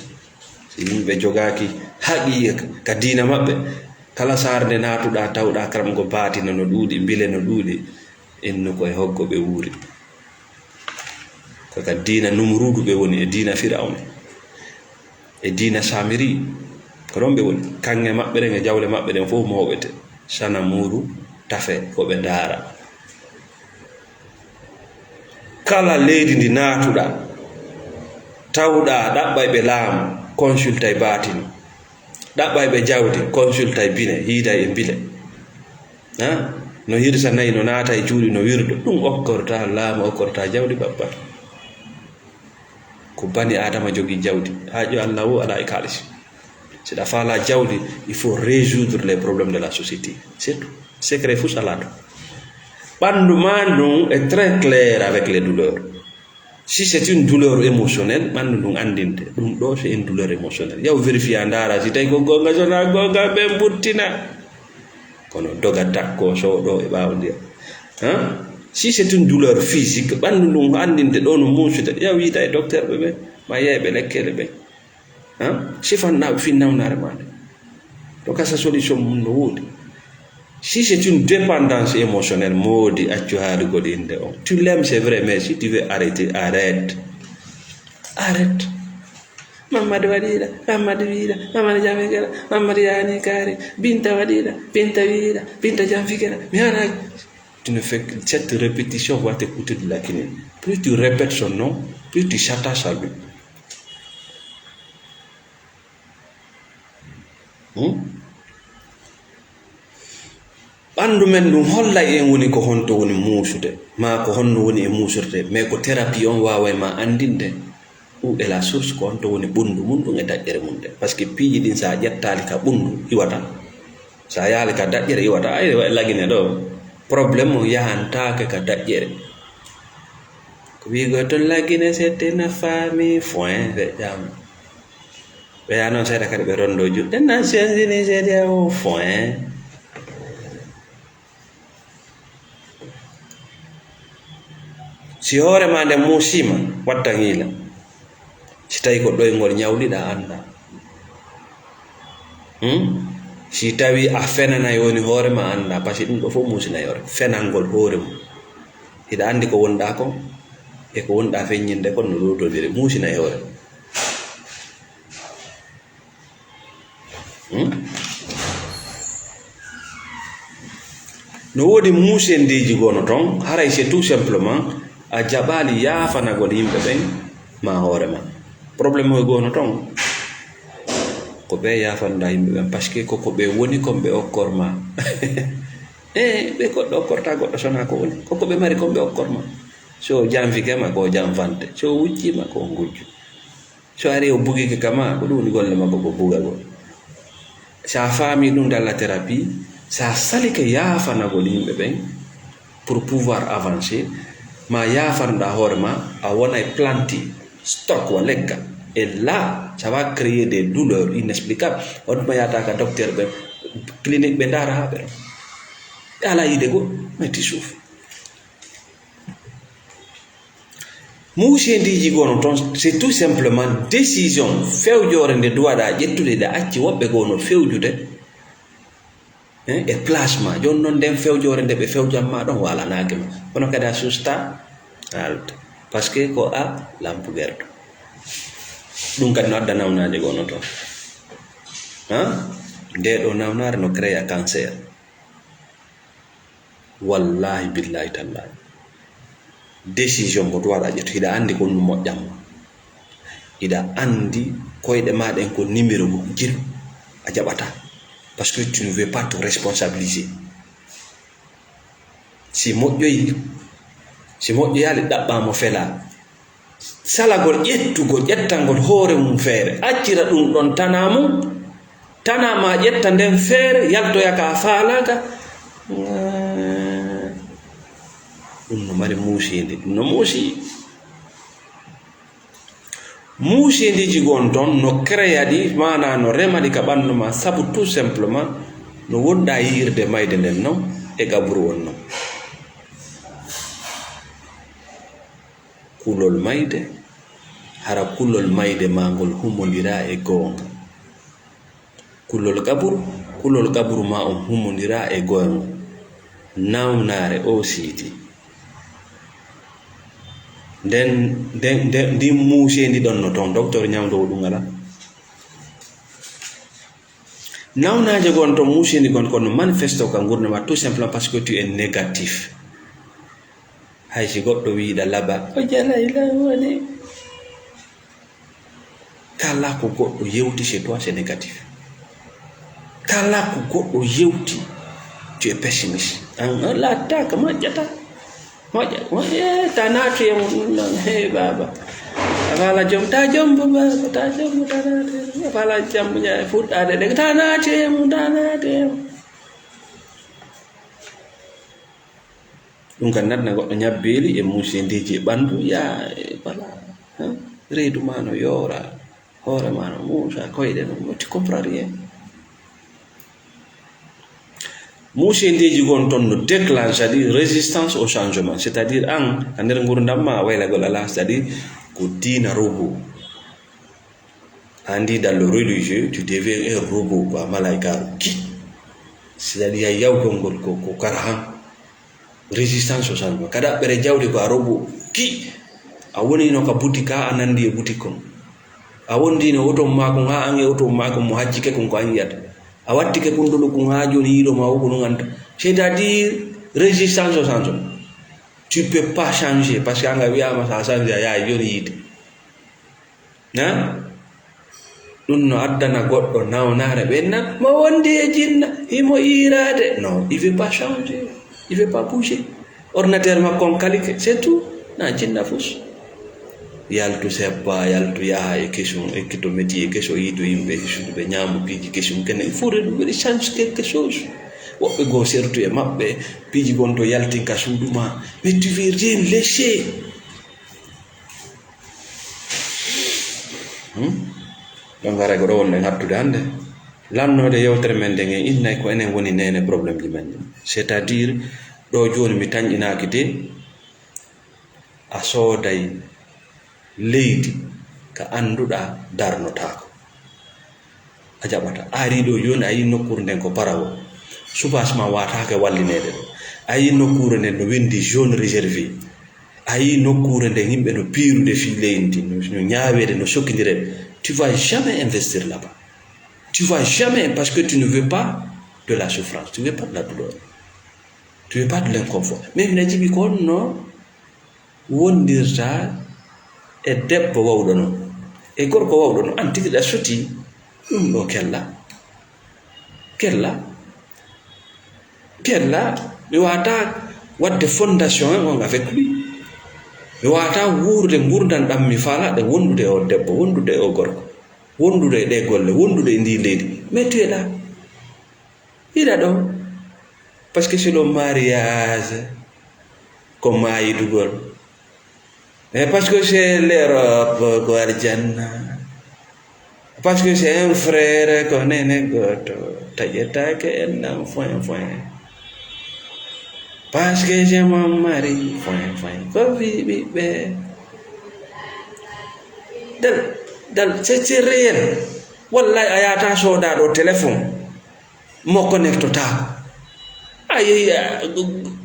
Si yimɓe jogaaki haqiiqa ka diina maɓɓe, kala saare nde naatuɗaa, tawɗaa karamoko baatina no ɗuuɗi, mbile no ɗuuɗi, innu ko e hoggo ɓe wuuri. Ko ka diina Numuruudu ɓe woni, e diina Firawna, e diina Samiri. Ko ɗon ɓe woni. Kaŋŋe maɓɓe ɗen e jawle maɓɓe ɗen fof mooɓete. Sana muuru tafe ko ɓe ndaara. Kala leydi ndi naatuɗaa, tawɗaa ɗaɓɓay ɓe laamu, consultay baatini. Ɗaɓɓay ɓe jawdi, consultay bine, hiiday e mbile. Ha? No hirsa nayi, no naata e cuuɗi, no wirdo. Ɗum okkorta laamu, okkorta jawdi babba. Ko bani Aadama jogii jawdi. Haa ƴo Allah o alaa e kaalisi. Si ɗa faala jawdi, il faut résoudre les problèmes de la société. C'est tout. Secret fuu salaa to. Ɓanndu maa ndun est très clair avec les douleurs. Si c'est une douleur émotionnelle, ɓanndu ndun anndinte. Ɗum ɗo, c'est une douleur émotionnelle. Yaw vérifier a ndaara si tawi ko goonga, so naa goonga, ɓe mbuttina. Kono doga takko sooɗo e ɓaawo ndiyam. Hein? Si c'est une douleur physique, ɓanndu ndun anndinte ɗo no muusude. Yaw yiida e docteur ɓe ɓe, ma yeeɓe lekkele ɓe. Hein? Sifanɗa fin nawnaare maa nde. To kasa solution mum no woodi. Si c'est une dépendance émotionnelle, moodi accu haalugol innde on. Tu l'aimes, c'est vrai, mais si tu veux arrêter, arrête. Arrête. Mamadou waɗiiɗa, Mamadou wiiɗa, Mamadou jam fikira, Mamadou yaani kaari, Binta waɗiiɗa, Binta wiiɗa, Binta jam fikira. Mi hana. Tu ne fais que cette répétition va te coûter de la quinine. Plus tu répètes son nom, plus tu s'attaches à lui. Hmm? Ɓanndu men ndun hollay en woni ko honto woni muusude, maa ko honno woni e muusurde, mais ko thérapie on waaway ma anndinde où est la source, ko honto woni ɓunndu mun ɗun e daƴƴere mun ɗen. Parce que piiji ɗin, sa ƴettaali ka ɓunndu iwata, sa yaali ka daƴƴere iwata, ay, wa-, lagine ɗo, problème on yahantaake ka daƴƴere. Ko wiigo ton lagine sette na faami foin, ɓe ƴaama. Ɓe yaa noon seeɗa kadi ɓe ronndoo juɗɗe Nations Unies, C D A O, foin. Si hoore maa nde muusiima, wattan yiila. Si tawii ko ɗoyngol ñawliɗaa, anndaa. Hmm? Si tawii a fenanay woni hoore maa, anndaa. Parce que ɗum ɗo fof muusinay hoore. Fenangol hoore mum. Hiɗa anndi ko wonɗaa kon, e ko wonɗaa feññinde kon no ɗowtondiri. Muusinay hoore. Hmm? No woodi muusendeeji gono ton, haray c'est tout simplement a jaɓaali yaafanagol yimɓe ɓen ma hoore ma. Problème o gono ton, ko ɓe yaafanɗa yimɓe ɓen, parce que ko ko ɓe woni kon ɓe okkor ma. E ɓe goɗɗo okkorta goɗɗo sona ko woni, ko ko ɓe mari kon ɓe okkor ma. So janfike ma, ko janfante. So wuccii ma, ko ngujju. So ari o bugike kama, ko ɗum woni golle makko, ko bugagol. Sa faami ɗum dans la thérapie, sa salike yaafanagol yimɓe ɓen pour pouvoir avancer, ma yaafanɗa hoore ma, a wonay planti, stock wa leggal. Et là, ça va créer des douleurs inexplicables. On tuma yaata ka docteur ɓe, clinique ɓe ndaara ha ɓe ɗon. Ɓe ala yiide goɗɗum, mais ti suuf. Muusendiiji gono toon, c'est tout simplement décision fewjoore nde duwaɗa ƴettude, ɗa acci woɓɓe gono fewjude, hein, e place ma. Jooni noon nden fewjoore nde ɓe fewjan ma ɗon walanaaki ma. Kono kadi a susta haalde. Parce que ko a lampu gerto. Ɗum kadi no adda nawnaaje gono toon. Hein? Nde ɗo nawnaare no créa cancer. Wallahi, billahi, tallahi. Décision mo duwaɗa ƴettu, hiɗa anndi ko ɗum moƴƴan ma. Hiɗa anndi koyɗe ma ɗen ko numéro jir a jaɓata. Parce que tu ne veux pas te responsabiliser. Si moƴƴoyi, si moƴƴoyaali, ɗaɓɓa mo fela. Salagol ƴettugol, ƴettangol hoore mum feere, accira ɗum ɗon tana mum, tana ma ƴetta nden feere, yaltoya ka faalaaka. Ɗum no mari muusiindi, ɗum no muusi. Muusiindiiji gon ton no créa ɗi, maana no rema ɗi ka ɓanndu ma, sabu tout simplement no wonɗa yi'irde mayde nden non e qaburu on non. Kulol mayde, hara kulol mayde maa ngol humondiraa e goonga. Kulol qaburu, kulol qaburu maa on humondiraa e goonga. Nawnaare o siiti. Nden, nden, nden, ndin muuseendi ɗon no ton, docteur ñawndoowo ɗum alaa. Nawnaaje gon ton, muusiindi gon kon no manifesto ka ngurndan ma, tout simplement parce que tu es négatif. Hay si goɗɗo wiiɗa laba, o jalay lawani. Kala ko goɗɗo yewti, c'est toi, c'est négatif. Kala ko goɗɗo yewti, tu es pessimiste. An, an laattaaka, moƴƴata. Moƴƴa, moƴƴa, eh, ta naatu e mum ɗum ɗon. Hey, baaba. A faala jom, ta jombo, baaba, ta jombo, ta naatu e mum. A faala jombo, ƴa-, fuɗɗaade ɗe, ta naatu e mum, ta naatu e mum. Ɗum kam natna goɗɗo ñabbeeli e muusindiiji e ɓanndu, yaa, e, voilà, hein? Reedu ma no yoora, hoore ma no muusa, koyɗe no, tu comprends rien. Muusindiiji gon ton no déclenche, c'est-à-dire résistance au changement, c'est-à-dire an, a nder ngurndam ma, waylagol alaa, c'est-à-dire ko diina robot. Anndi, dans le religieux, tu deviens un robot, quoi, malaikaaru, ki. C'est-à-dire, a yawtol ngol ko, ko kara han. Résistance au changement. Ka ɗaɓɓere jawdi ko a robot, ki. A woni no ka boutique, a nanndi e boutique kon. A wondi no oto maako, ha an e oto maako mo hacci ke kon ko an yiyata. A watti ke kundulu kun ha jooni yiɗo ma o ko nun anta. C'est-à-dire, résistance au changement. Tu peux pas changer, parce que an a wi'aama sa change a yahay jooni yiite. Na? Ɗum no addana goɗɗo nawnaare. Ɓenna mo wondi e jinna, himo iiraade. Non, il veut pas changer, il veut pas bouger. Ordinateur makko on kalike, c'est tout. Na jinna fus. Yaltu seppa, yaltu yaha e kesum, ekkito métier keso, yiitu yimɓe e suudu, ɓe ñaamu piiji kesum. Kene, il faut reɗum, il change quelque chose. Woɓɓe goo sertu e maɓɓe, piiji gonto yaltin ka suudu ma. Mais tu veux rien laisser. Hmm? Ɗon garay ko ɗo wonɗen hattude hannde. Lannoode yewtere men nden en innay ko enen woni neene problème ji men ɗin. C'est-à-dire, ɗo jooni mi tanƴinaaki de, a sooday leydi ka annduɗaa darnotaako. A jaɓata. A arii ɗo jooni, a yii nokkuure nden ko parawol. Subaas ma waataake wallineede ɗo. A yii nokkuure nden no winndi zone réservée. A yii nokkuure nden yimɓe no piirude fii leydi, no, no ñaaweede, no sokkindireede. Tu vas jamais investir là-bas. Tu vas jamais, parce que tu ne veux pas de la souffrance, tu ne veux pas de la douleur. Tu ne veux pas de l'inconfort. Mais mi na jiɓi ko honno wondirta e debbo wawɗo non, e gorko wawɗo non, an tigi ɗa suti ɗum ɗo kella. Kella. Kella, mi wata wadde fondation on avec lui. Mi wata wuurde ngurdan ɗam mi fala ɗe wondude e o debbo, wondude e o gorko, wondude e ɗe golle, wondude e ndi leydi. Mais tu es là. Hiɗa ɗo. Parce que c'est le mariage, ko maayidugol. Mais parce que c'est l'Europe, ko aljanna. Parce que c'est un frère, ko nene gooto. Taƴetaake en ɗam foin foin. Parce que c'est mon mari, foin foin. Ko fii ɓiɓɓe. Dal, dal, c'est, c'est réel. Wallahi, a yata sooda ɗo téléphone. Mo connectotaako. A yehi, a,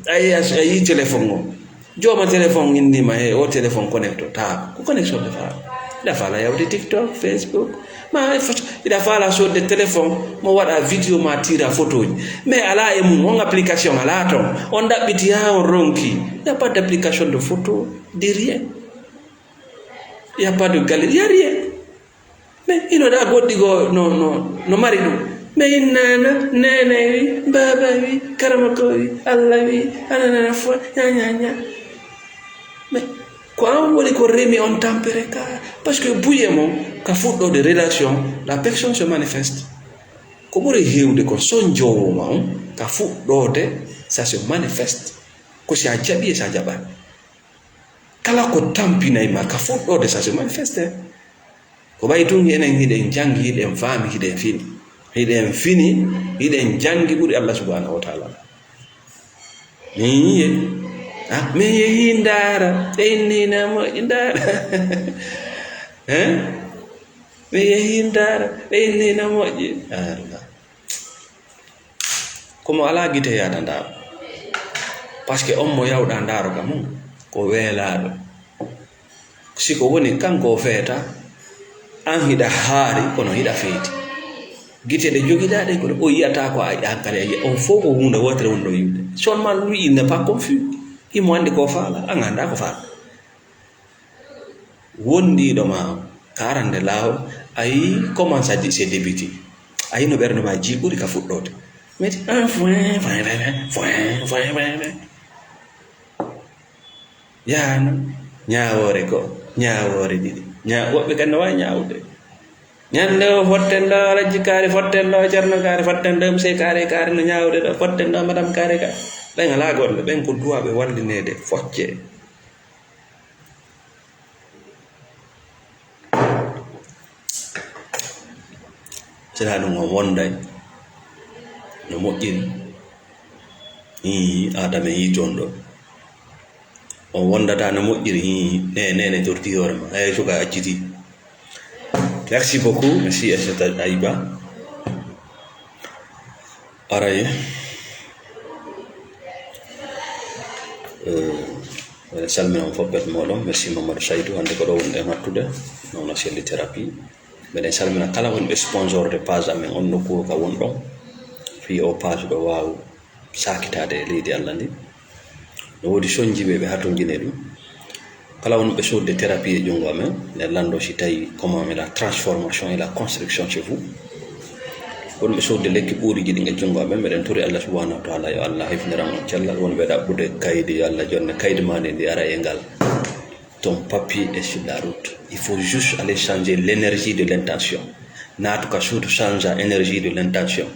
a yehi, a, a yehi téléphone o. Jooma téléphone inndiima, he, o téléphone connectotaako. Ko connexion defaa. Hiɗa faala yawde TikTok, Facebook. Ma, e foto, hiɗa faala soodde téléphone, mo waɗa vidéo ma tira photoji. Mais alaa e mum, on application alaa ton. On ɗaɓɓiti haa on ronki. Il n'y a pas d'application de photo, de rien. Il n'y a pas de galerie, il n'y a rien. Mais ino ɗa goɗɗi goo no, no, no mari ɗum. Mais innana, nene wi, baba wi, karamoko wi, Allah wi, ananana fo, nya, nya, nya. Mais ko an woni ko remi on tampere ka, parce que buye mon, ka fuɗɗode relation, la personne se manifeste. Ko ɓuri heewde ko son jowo ma on, ka fuɗɗode, ça se manifeste. Ko si a jaɓi e si a jaɓani. Kala ko tampinay ma, ka fuɗɗode, ça se manifeste. Ko ɓay tun enen hiɗen jangi, hiɗen faami, hiɗen fini. Hiɗen fini, hiɗen jangi ɓuri Allah subhanahu wa ta'ala. Min yiye. Ah, min yehi ndaara, ɓe inni na moƴƴi ndaara. Hein? Min yehi ndaara, ɓe inni na moƴƴi. Allah. Ko mo alaa gite yaada ndaaro. Parce que on mo yawɗa ndaaro ka mum, ko weelaaɗo. Si ko woni kanko o feeta, an hiɗa haari, kono hiɗa feeti. Gite ɗe jogiɗaa ɗe, ko o yi'ata ko a, hankali a yi'a. On fof ko huunde wootere woni ɗo yi'ude. Seulement lui, il n'est pas confus. Imo anndi ko faala, an anndaa ko faala. Wondiiɗo ma o, ka arande laawol, a yii comment ça dit, c'est débuté. A yii no ɓernde ma jiiɓuri ka fuɗɗoode. Meti, ah, foin, foin, foin, foin, foin, foin, foin, foin. Yaano, ñaawoore goo, ñaawoore ɗiɗi. Ñaa-, woɓɓe kadi no waawi ñaawude. Ñande o fotten ɗo Alhaji Kaari, fotten ɗo Ceerno Kaari, fotten ɗo monsieur Kaari, Kaari no ñaawude ɗo, fotten ɗo madame Kaari, Kaari. Ɓen alaa goonɗo, ɓen ko duwaaɓe wallineede focce. Sera ɗum on wonday no moƴƴiri. Ii, Adama yii toon ɗo. On wondata no moƴƴiri. Ii, ne, ne, ne torti hoore ma. Eyi, suka acciti. Merci beaucoup. Merci, et c'est Ayiba. Aray. Euh, Miɗen salmina on fof, bet mooɗon. Merci Mamadou Saydou, hannde ko ɗo woni e hattude, no wona Selli Thérapie. Miɗen salmina kala wonɓe sponsor de page amen on nokkuuru ka wonɗon, fii o page ɗo waaw saakitaade e leydi Allah ndi. No woodi sonji ɓe ɓe hatonjine ɗum. Kala wonɓe soodde thérapie e junngo amen, miɗen lanndo si tawi comment la transformation et la construction chez vous. Wonɓe soodde lekki ɓuuriiji ɗin e junngo amen, miɗen tori Allah subhanahu wa taala yo Allah hefniran on cellal. Wonɓe ɗaɓɓude kaydi, yo Allah jonne kaydi ma ndi, ndi ara e ngal. Ton papier est sur la route. Il faut juste aller changer l'énergie de l'intention. Naatu ka suudu, changea énergie de l'intention.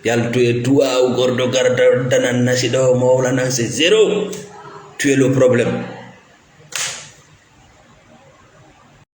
Yaltu e duwaawu, gordo garda danan nasi ɗo, mowlanan, c'est zéro. Tu es le problème.